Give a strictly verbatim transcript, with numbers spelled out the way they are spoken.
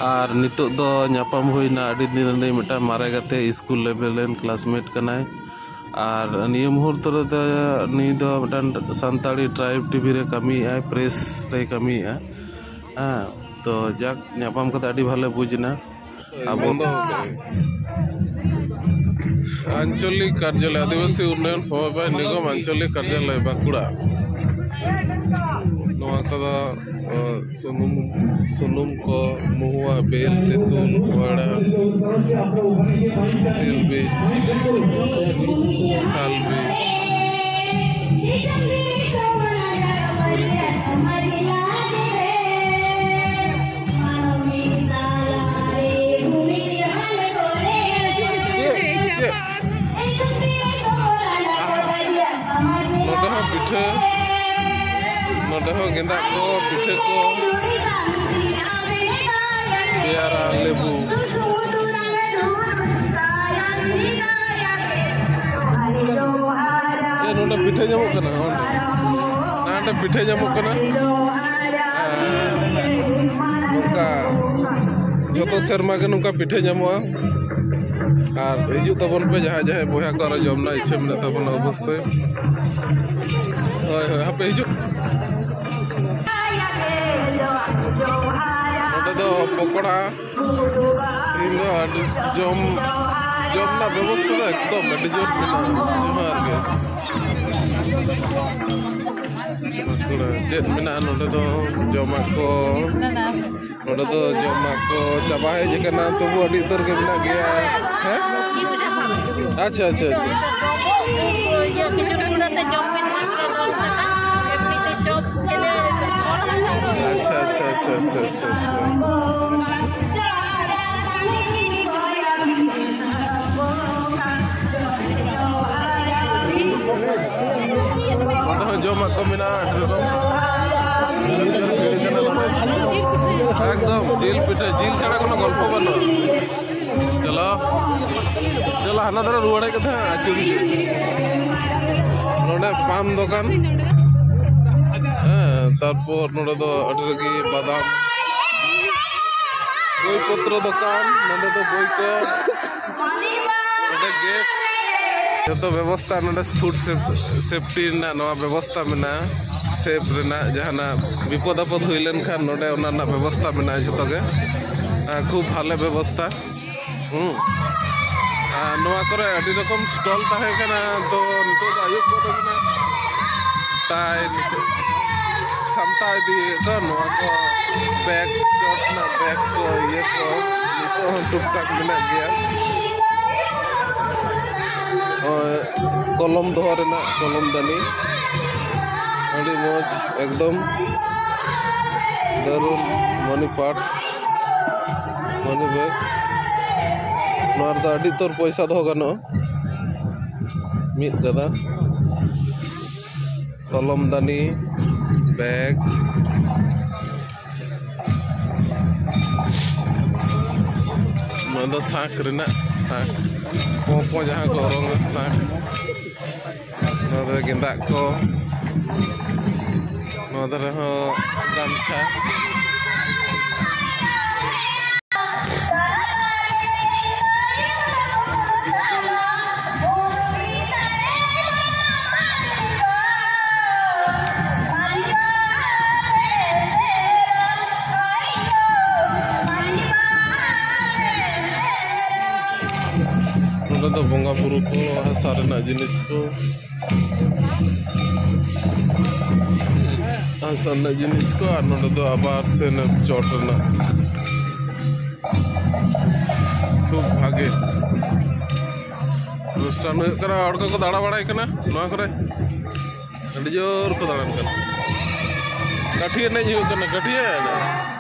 ᱟᱨ ᱱᱤᱛᱚᱜ ᱫᱚ ᱧᱟᱯᱟᱢ ᱦᱩᱭᱱᱟ ᱟᱹᱰᱤ ᱫᱤᱱ ᱨᱤᱱᱤᱡ ᱢᱤᱫᱴᱟᱝ ᱢᱟᱨᱮ ᱜᱟᱛᱮ, ᱥᱠᱩᱞ ᱞᱮᱵᱮᱞ ᱨᱮᱱ ᱠᱞᱟᱥᱢᱮᱴ ᱠᱟᱱᱟᱭ᱾ ᱟᱨ ᱱᱤᱭᱟᱹ ᱢᱩᱦᱩᱨᱛᱚ ᱨᱮᱫᱚ ᱱᱩᱭ ᱫᱚ ᱢᱤᱫᱴᱟᱝ ᱥᱟᱱᱛᱟᱲᱤ ᱴᱨᱟᱭᱤᱵᱽ ᱴᱤᱵᱷᱤ ᱨᱮ ᱠᱟᱹᱢᱤᱭᱮᱫᱼᱟᱭ, ᱯᱨᱮᱥ ᱨᱮᱭ ᱠᱟᱹᱢᱤᱭᱮᱫᱼᱟ᱾ ᱦᱮᱸ, ᱛᱚ ᱡᱟᱠ, ᱧᱟᱯᱟᱢ ᱠᱟᱛᱮ ᱟᱹᱰᱤ ᱵᱷᱟᱞᱮ ᱵᱩᱡᱽ ᱮᱱᱟ᱾ ᱟᱵᱚ ᱵᱚᱱᱫᱚ ᱟᱠᱟᱫᱟᱭ᱾ ᱟᱧᱪᱚᱞᱤᱠ ᱠᱟᱨᱡᱟᱞᱚᱭ, ᱟᱹᱫᱤᱵᱟᱹᱥᱤ ᱩᱱᱱᱚᱭᱚᱱ ᱥᱚᱢᱚᱵᱟᱭ ᱱᱤᱜᱚᱢ ᱟᱧᱪᱚᱞᱤᱠ ᱠᱟᱨᱡᱟᱞᱚᱭ, ᱵᱟᱸᱠᱩᱲᱟ᱾ ᱱᱚᱣᱟ ᱠᱚᱫᱚ, ᱚ, ᱥᱩᱱᱩᱢ, ᱥᱩᱱᱩᱢ ᱠᱚ, ᱢᱚᱦᱩᱣᱟ, ᱵᱮᱞ, ᱛᱮᱸᱛᱩᱞ, ᱠᱚᱭᱲᱟ, ᱥᱤᱞᱵᱤᱡ, ᱥᱟᱞᱵᱤᱡ᱾ ᱪᱮᱫ? ᱪᱮᱫ? ᱱᱚᱰᱮ ᱦᱚᱸ ᱯᱤᱴᱷᱟᱹ, ᱱᱚᱰᱮ ᱦᱚᱸ ᱜᱮᱸᱫᱟᱜ ᱠᱚ, ᱯᱤᱴᱷᱟᱹ ᱠᱚ, ᱯᱮᱭᱟᱨᱟ, ᱞᱮᱵᱩ᱾ ᱮ, ᱱᱚᱰᱮ ᱯᱤᱴᱷᱟᱹ ᱧᱟᱢᱚᱜ ᱠᱟᱱᱟ, ᱱᱚᱰᱮ᱾ ᱱᱚᱰᱮ ᱯᱤᱴᱷᱟᱹ ᱧᱟᱢᱚᱜ ᱠᱟᱱᱟ᱾ ᱟᱨ ᱱᱚᱝᱠᱟ ᱡᱚᱛᱚ ᱥᱮᱨᱢᱟ ᱜᱮ ᱱᱚᱝᱠᱟ ᱯᱤᱴᱷᱟᱹ ᱧᱟᱢᱚᱜᱼᱟ᱾ ᱟᱨ ᱦᱤᱡᱩᱜ ᱛᱟᱵᱚᱱ ᱯᱮ ᱡᱟᱦᱟᱸᱭ ᱡᱟᱦᱟᱸᱭ ᱵᱚᱭᱦᱟ ᱠᱚ, ᱟᱨᱚ ᱡᱚᱢ ᱨᱮᱱᱟᱜ ᱤᱪᱪᱷᱟᱹ ᱢᱮᱱᱟᱜ ᱛᱟᱵᱚᱱᱟ ᱚᱵᱚᱥᱥᱳᱭ᱾ ᱦᱳᱭ, ᱦᱳᱭ, ᱦᱟᱯᱮ ᱦᱤᱡᱩᱜ᱾ ᱱᱚᱰᱮ ᱫᱚ ᱯᱚᱠᱚᱲᱟ, ᱛᱮᱦᱮᱧ ᱫᱚ ᱟᱹᱰᱤ ᱡᱚᱢ, ᱡᱚᱢ ᱨᱮᱱᱟᱜ ᱵᱮᱵᱚᱥᱛᱷᱟ ᱫᱚ ᱮᱠᱫᱚᱢ ᱟᱹᱰᱤ ᱡᱳᱨ ᱢᱮᱱᱟᱜᱼᱟ᱾ ᱡᱚᱦᱟᱨ ᱜᱮ᱾ ᱪᱮᱫ ᱢᱮᱱᱟᱜᱼᱟ ᱱᱚᱰᱮ ᱫᱚ? ᱡᱚᱢᱟᱜ ᱠᱚ, ᱱᱚᱰᱮ ᱫᱚ ᱡᱚᱢᱟᱜ ᱠᱚ ᱪᱟᱵᱟ ᱦᱮᱡ ᱟᱠᱟᱱᱟ, ᱛᱚᱵᱩ ᱟᱹᱰᱤ ᱩᱛᱟᱹᱨ ᱜᱮ ᱢᱮᱱᱟᱜ ᱜᱮᱭᱟ᱾ ᱦᱮᱸ? ᱟᱪᱪᱷᱟ, ᱟᱪᱪᱷᱟ, ᱟᱪᱪᱷᱟ᱾ ᱤᱭᱟᱹ ᱠᱷᱤᱪᱩᱲᱤ ᱜᱩᱲᱟᱹ ᱛᱮ ᱡᱚᱢ ᱵᱤᱱ, ᱢᱟᱛᱨᱚ ᱫᱚᱥ ᱴᱟᱠᱟ, ᱮᱢᱱᱤ ᱛᱮ ᱪᱚᱯ ᱛᱮᱞᱮ ᱟᱪᱪᱷᱟ, ᱟᱪᱪᱷᱟ, ᱟᱪᱪᱷᱟ, ᱟᱪᱪᱷᱟ, ᱟᱪᱪᱷᱟ, ᱟᱪᱪᱷᱟ᱾ ᱱᱚᱰᱮ ᱦᱚᱸ ᱡᱚᱢᱟᱜ ᱠᱚ ᱢᱮᱱᱟᱜᱼᱟ, ᱟᱹᱰᱤ ᱨᱚᱠᱚᱢ᱾ ᱮᱠᱫᱚᱢ ᱡᱤᱞ ᱯᱤᱴᱷᱟᱹ, ᱡᱤᱞ ᱪᱷᱟᱲᱟ ᱠᱳᱱᱳ ᱜᱚᱞᱯᱚ ᱵᱟᱹᱱᱩᱜᱼᱟ᱾ ᱪᱚᱞᱚ, ᱪᱚᱞᱚ, ᱦᱟᱱᱟ ᱫᱷᱟᱨᱮ ᱨᱩᱣᱟᱹᱲ ᱦᱮᱡ ᱠᱟᱛᱮ ᱦᱟᱸᱜ ᱟᱹᱪᱩᱨ ᱦᱤᱡᱩᱜ᱾ ᱱᱚᱰᱮ ᱯᱟᱱ ᱫᱚᱠᱟᱱ, ᱦᱮᱸ, ᱛᱟᱨᱯᱚᱨ ᱱᱚᱰᱮ ᱫᱚ ᱟᱹᱰᱤ ᱨᱟᱹᱜᱤ ᱵᱟᱫᱟᱢ᱾ ᱵᱳᱭ ᱯᱚᱛᱨᱚ ᱫᱚᱠᱟᱱ, ᱱᱚᱰᱮ ᱫᱚ ᱵᱳᱭ ᱠᱚ, ᱱᱚᱰᱮ ᱜᱮᱴ, ᱡᱚᱛᱚ ᱵᱮᱵᱚᱥᱛᱷᱟ ᱱᱚᱰᱮ ᱯᱷᱩᱰ ᱥᱮᱯ-, ᱥᱮᱯᱴᱤ ᱨᱮᱱᱟᱜ ᱱᱚᱣᱟ ᱵᱮᱵᱚᱥᱛᱷᱟ ᱢᱮᱱᱟᱜᱼᱟ᱾ ᱥᱮᱯ ᱨᱮᱱᱟᱜ ᱡᱟᱦᱟᱱᱟᱜ ᱵᱤᱯᱚᱫ ᱟᱯᱚᱫ ᱦᱩᱭ ᱞᱮᱱᱠᱷᱟᱱ ᱱᱚᱰᱮ ᱚᱱᱟ ᱨᱮᱱᱟᱜ ᱵᱮᱵᱚᱥᱛᱷᱟ ᱢᱮᱱᱟᱜᱼᱟ ᱡᱚᱛᱚ ᱜᱮ᱾ ᱟᱨ ᱠᱷᱩᱵ ᱵᱷᱟᱞᱮ ᱵᱮᱵᱚᱥᱛᱷᱟ᱾ ᱦᱩᱸ᱾ ᱟᱨ ᱱᱚᱣᱟ ᱠᱚᱨᱮ ᱟᱹᱰᱤ ᱨᱚᱠᱚᱢ ᱥᱴᱚᱞ ᱛᱟᱦᱮᱸ ᱠᱟᱱᱟ, ᱛᱚ ᱱᱤᱛᱚᱜ ᱫᱚ ᱟᱹᱭᱩᱵ ᱜᱚᱫ ᱟᱠᱟᱱᱟ᱾ ᱛᱟᱭ ᱱᱤᱛᱚᱜ ᱥᱟᱢᱴᱟᱣ ᱤᱫᱤᱭᱮᱫ ᱠᱚ ᱱᱚᱣᱟ ᱠᱚ ᱵᱮᱜᱽ, ᱪᱚᱴ ᱨᱮᱱᱟᱜ ᱵᱮᱜᱽ ᱠᱚ, ᱤᱭᱟᱹ ᱠᱚ ᱱᱤᱛᱚᱜ ᱦᱚᱸ ᱴᱩᱠ ᱴᱟᱠ ᱢᱮᱱᱟᱜ ᱜᱮᱭᱟ᱾ ᱱᱚᱜᱼᱚᱭ ᱠᱚᱞᱚᱢ ᱫᱚᱦᱚ ᱨᱮᱱᱟᱜ ᱠᱚᱞᱚᱢ ᱫᱟᱹᱱᱤ, ᱟᱹᱰᱤ ᱢᱚᱡᱽ ᱮᱠᱫᱚᱢ ᱫᱟᱨᱩᱱ ᱢᱟᱱᱤ ᱯᱟᱨᱥ᱾ Money bag. ᱱᱚᱣᱟ ᱨᱮᱫᱚ ᱟᱹᱰᱤ ᱩᱛᱟᱹᱨ ᱯᱚᱭᱥᱟ ᱫᱚᱦᱚ ᱜᱟᱱᱚᱜᱼᱟ᱾ ᱢᱤᱫ ᱜᱟᱫᱟ ᱠᱚᱞᱚᱢ ᱫᱟᱹᱱᱤ, ᱵᱮᱜᱽ᱾ ᱱᱚᱣᱟ ᱫᱚ ᱥᱟᱸᱠ ᱨᱮᱱᱟᱜ ᱥᱟᱸᱠ, ᱯᱚᱸ ᱯᱚᱸ ᱡᱟᱦᱟᱸ ᱠᱚ ᱚᱨᱚᱝᱟ, ᱥᱟᱸᱠ᱾ ᱱᱚᱣᱟ ᱫᱚ ᱜᱮᱸᱫᱟᱜ ᱠᱚ, ᱱᱚᱣᱟ ᱫᱷᱟᱨᱮ ᱦᱚᱸ ᱜᱟᱢᱪᱷᱟ᱾ ᱱᱚᱰᱮ ᱫᱚ ᱵᱚᱸᱜᱟ ᱵᱩᱨᱩ ᱠᱚ, ᱦᱟᱥᱟ ᱨᱮᱱᱟᱜ ᱡᱤᱱᱤᱥ ᱠᱚ, ᱦᱟᱥᱟ ᱨᱮᱱᱟᱜ ᱡᱤᱱᱤᱥ ᱠᱚ, ᱟᱨ ᱱᱚᱰᱮ ᱫᱚ ᱟᱵᱟᱨ ᱥᱮ ᱪᱚᱴ ᱨᱮᱱᱟᱜ᱾ ᱠᱷᱩᱵ ᱵᱷᱟᱜᱮ ᱚᱱᱩᱥᱴᱷᱟᱱ ᱦᱩᱭᱩᱜ ᱠᱟᱱᱟ᱾ ᱦᱚᱲ ᱠᱚᱠᱚ ᱫᱟᱬᱟ ᱵᱟᱲᱟᱭ ᱠᱟᱱᱟ ᱱᱚᱣᱟ ᱠᱚᱨᱮ, ᱟᱹᱰᱤ ᱡᱳᱨ ᱠᱚ ᱫᱟᱬᱟᱱ ᱠᱟᱱᱟ᱾ ᱠᱟᱹᱴᱷᱤ ᱮᱱᱮᱡ ᱦᱩᱭᱩᱜ ᱠᱟᱱᱟ, ᱠᱟᱹᱴᱷᱤ ᱮᱱᱮᱡ᱾